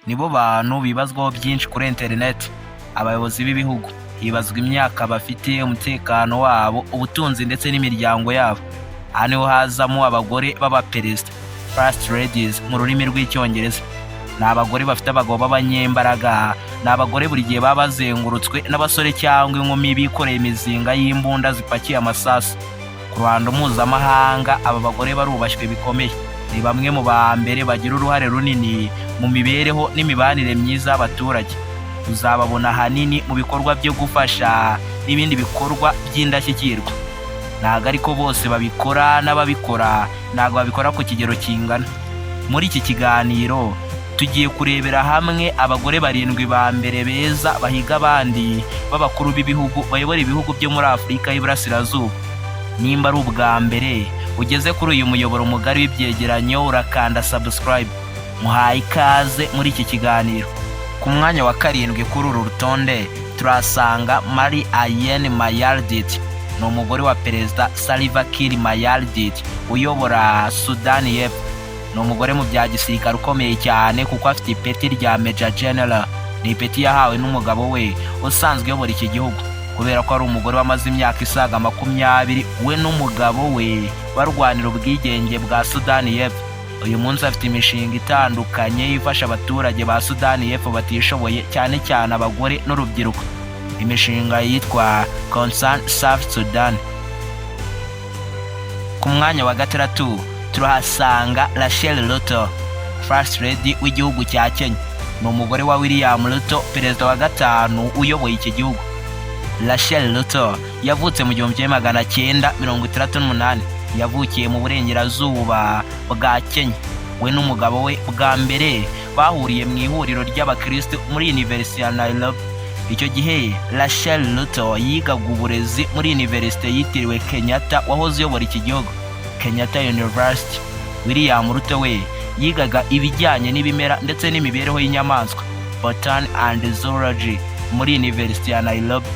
Nibo bantu bibazwaho byinshi kuri interineti. Abayobozi b'ibihugu hibazwa imyaka bafite, umutekano wabo, ubutunzi ndetse n'imiryango yabo. Aha niho hazamo abagore b'abaperezida, first ladies mu rurimi rw'Icyongereza. Ni abagore bafite abagabo b'abanyembaraga. Ni abagore buri gihe baba bazengurutswe n'abasore cyangwa inkumi bikoreye imizinga y'imbunda zipakiye amasasu. Ku ruhando mpuzamahanga, aba bagore barubashywe bikomeye. Ni bamwe mu ba mbere bagira uruhare runini mu mibereho n'imibanire myiza y'abaturage. Uzababona ahanini mu bikorwa byo gufasha n'ibindi bikorwa by'indashyikirwa. Ntabwo ariko bose babikora, n'ababikora ntabwo babikora ku kigero kingana. Muri iki kiganiro tugiye kurebera hamwe abagore barindwi ba mbere beza bahiga abandi b'abakuru b'ibihugu bayobora ibihugu byo muri Afurika y'Iburasirazuba. Nimba ari ubwa mbere ugeze kuri uyu muyoboro mugari w'ibyegeranyo, urakanda subscribe. Muhaye ikaze muri iki kiganiro. Ku mwanya wa karindwi kuri uru rutonde turasanga Mary Ayen Mayardit. Ni umugore wa Perezida Salva Kiir Mayardit uyobora Sudani y'Epfo. Ni umugore mu bya gisirikare ukomeye cyane kuko afite ipeti rya Major General. Ni ipeti yahawe n'umugabo we usanzwe uyobora iki gihugu. Kubera ko ari umugore wamaze imyaka isaga 20 we n'umugabo we barwanira ubwigenge bwa Sudani y'Epfo, uyu munsi afite imishinga itandukanye ifasha abaturage ba Sudani y'Epfo batishoboye, cyane cyane abagore n'urubyiruko, imishinga yitwa Concern South Sudan. Ku mwanya wa gatandatu turahasanga Rachel Ruto, First Lady w'igihugu cya Kenya. Ni umugore wa William Ruto, perezida wa gatanu uyoboye iki gihugu. Rachel Ruto yavutse mu 1968. Yavukiye mu burengerazuba bwa Kenya. We n'umugabo we bwa mbere bahuriye mu ihuriro ry'abakristo muri University ya Nairobi. Icyo gihe Rachel Ruto yigaga uburezi muri Universite yitiriwe Kenyatta wahoze uyobora iki gihugu, Kenyatta University. William Ruto we yigaga ibijyanye n'ibimera ndetse n'imibereho y'inyamaswa, Botany and Zoology, muri University ya Nairobi.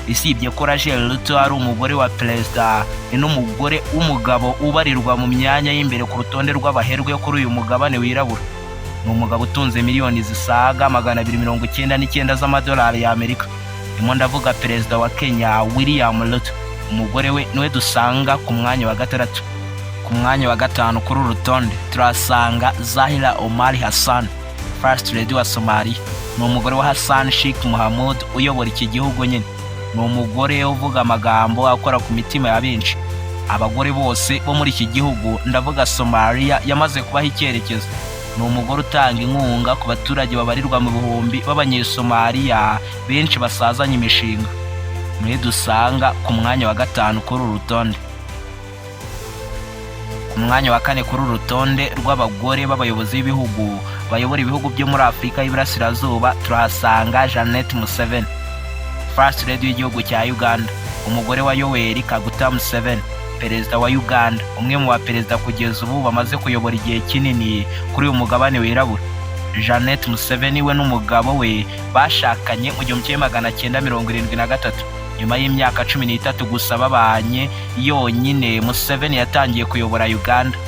Isibye ko Rachel Ruto ari umugore wa perezida, ni n'umugore w'umugabo ubarirwa mu myanya y'imbere ku rutonde rw'abaherwe kuri uyu mugabane wirabura. Ni umugabo utunze miliyoni zisaga 299 z'amadolari y'Amerika. Ndimo ndavuga perezida wa Kenya, William Ruto. Umugore we niwe dusanga ku mwanya wa gatandatu. Ku mwanya wa gatanu kuri uru rutonde turasanga Zahra Omar Hassan, First Lady wa Somalia. Ni umugore wa Hassan Sheikh Mohamud uyobora iki gihugu nyine. Ni umugore uvuga amagambo akora ku mitima ya benshi. Abagore bose bo muri iki gihugu, ndavuga Somalia, yamaze kubaha icyerekezo. Ni umugore utanga inkunga ku baturage babarirwa mu bihumbi b'Abanyesomaliya benshi basazanye imishinga. Niwe dusanga ku mwanya wa gatanu kuri uru rutonde. Ku mwanya wa kane kuri uru rutonde rw'abagore b'abayobozi b'ibihugu bayobora ibihugu byo muri Afurika y'Iburasirazuba turahasanga Janet Museveni, First Lady w'igihugu cya Uganda, umugore wa Yoweri Kaguta Museveni, perezida wa Uganda, umwe mu baperezida kugeza ubu bamaze kuyobora igihe kinini kuri uyu mugabane wirabura. Janet Museveni we n'umugabo we bashakanye mu 1973. Nyuma y'imyaka 13 gusa babanye yonyine, Museveni yatangiye kuyobora Uganda.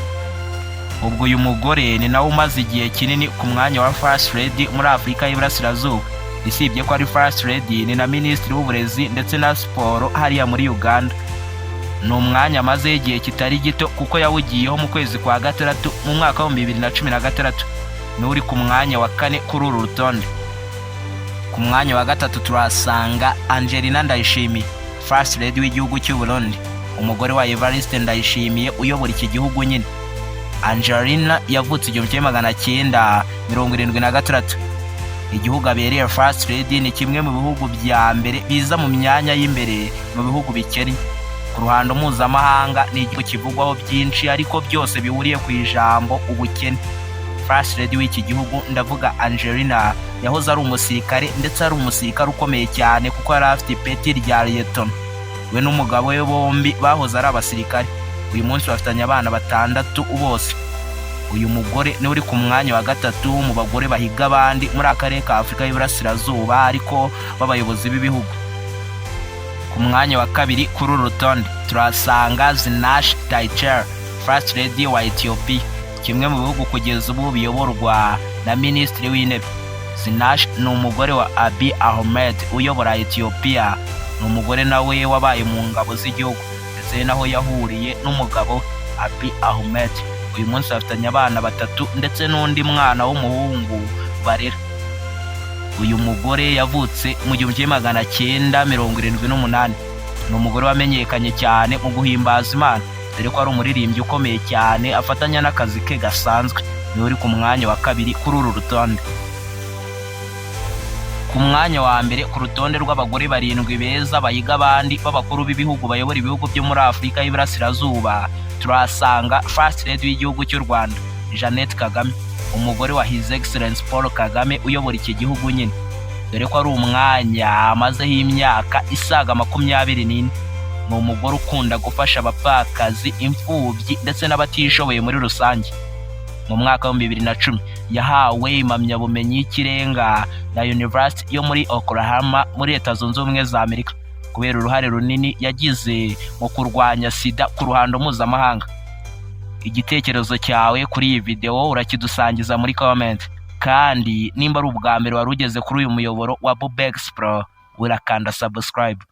Ubwo uyu mugore ni nawe umaze igihe kinini ku mwanya wa First Lady muri Afurika y'Iburasirazuba. Isibye ko ari First Lady, ni na Minisitiri w'Uburezi ndetse na Siporo hariya muri Uganda. Ni umwanya amazeho igihe kitari gito kuko yawugiyeho mu kwezi kwa gatandatu mu mwaka wa 2016. Niwe uri ku mwanya wa kane kuri uru rutonde. Ku mwanya wa gatatu turahasanga Angelina Ndayishimiye, First Lady w'igihugu cy'u Burundi, umugore wa Evariste Ndayishimiye uyobora iki gihugu nyine. Angelina yavutse 1976. Igihugu abereye First Lady ni kimwe mu bihugu bya mbere biza mu myanya y'imbere mu bihugu bikennye ku ruhando mpuzamahanga. Ni igihugu kivugwaho byinshi ariko byose bihuriye ku ijambo ubukene. First Lady w'iki gihugu, ndavuga Angelina, yahoze ari umusirikare, ndetse ari umusirikare ukomeye cyane kuko yari afite ipeti rya lieutenant. We n'umugabo we bombi bahoze ari abasirikare. Uyu munsi bafitanye abana batandatu bose. Uyu mugore niwe uri ku mwanya wa gatatu mu bagore bahiga abandi muri akarere ka Afurika y'Iburasirazuba ariko b'abayobozi b'ibihugu. Ku mwanya wa kabiri kuri uru rutonde turahasanga Zinash Taichew, First Lady wa Ethiopia, kimwe mu bihugu kugeza ubu biyoborwa na Minisitiri w'Intebe. Zinash ni umugore wa Abiy Ahmed uyobora Ethiopia. Ni umugore nawe wabaye mu ngabo z'igihugu, ndetse naho yahuriye n'umugabo Abiy Ahmed. Uyu munsi bafitanye abana batatu ndetse n'undi mwana w'umuhungu barera. Uyu mugore yavutse mu 1978. Ni umugore wamenyekanye cyane mu guhimbaza Imana, dore ko ari umuririmbyi ukomeye cyane afatanya n'akazi ke gasanzwe. Niwe uri ku mwanya wa kabiri kuri uru rutonde. Ku mwanya wa mbere ku rutonde rw'abagore barindwi beza bahiga abandi b'abakuru b'ibihugu bayobora ibihugu byo muri Afurika y'Iburasirazuba, turahasanga First Lady w'igihugu cy'u Rwanda, Jeannette Kagame, umugore wa His Excellence Paul Kagame uyobora iki gihugu nyine, dore ko ari umwanya amazeho imyaka isaga 24. Ni umugore ukunda gufasha abapfakazi, imfubyi ndetse n'abatishoboye muri rusange. Mu mwaka wa 2010 yahawe impamyabumenyi y'ikirenga na University yo muri Oklahoma muri Leta Zunze Ubumwe za Amerika, kubera uruhare runini yagize mu kurwanya SIDA ku ruhando mpuzamahanga. Igitekerezo cyawe kuri iyi videwo urakidusangiza muri comment, kandi nimba ari ubwa mbere wari ugeze kuri uyu muyoboro wa Bubex Pro, urakanda subscribe.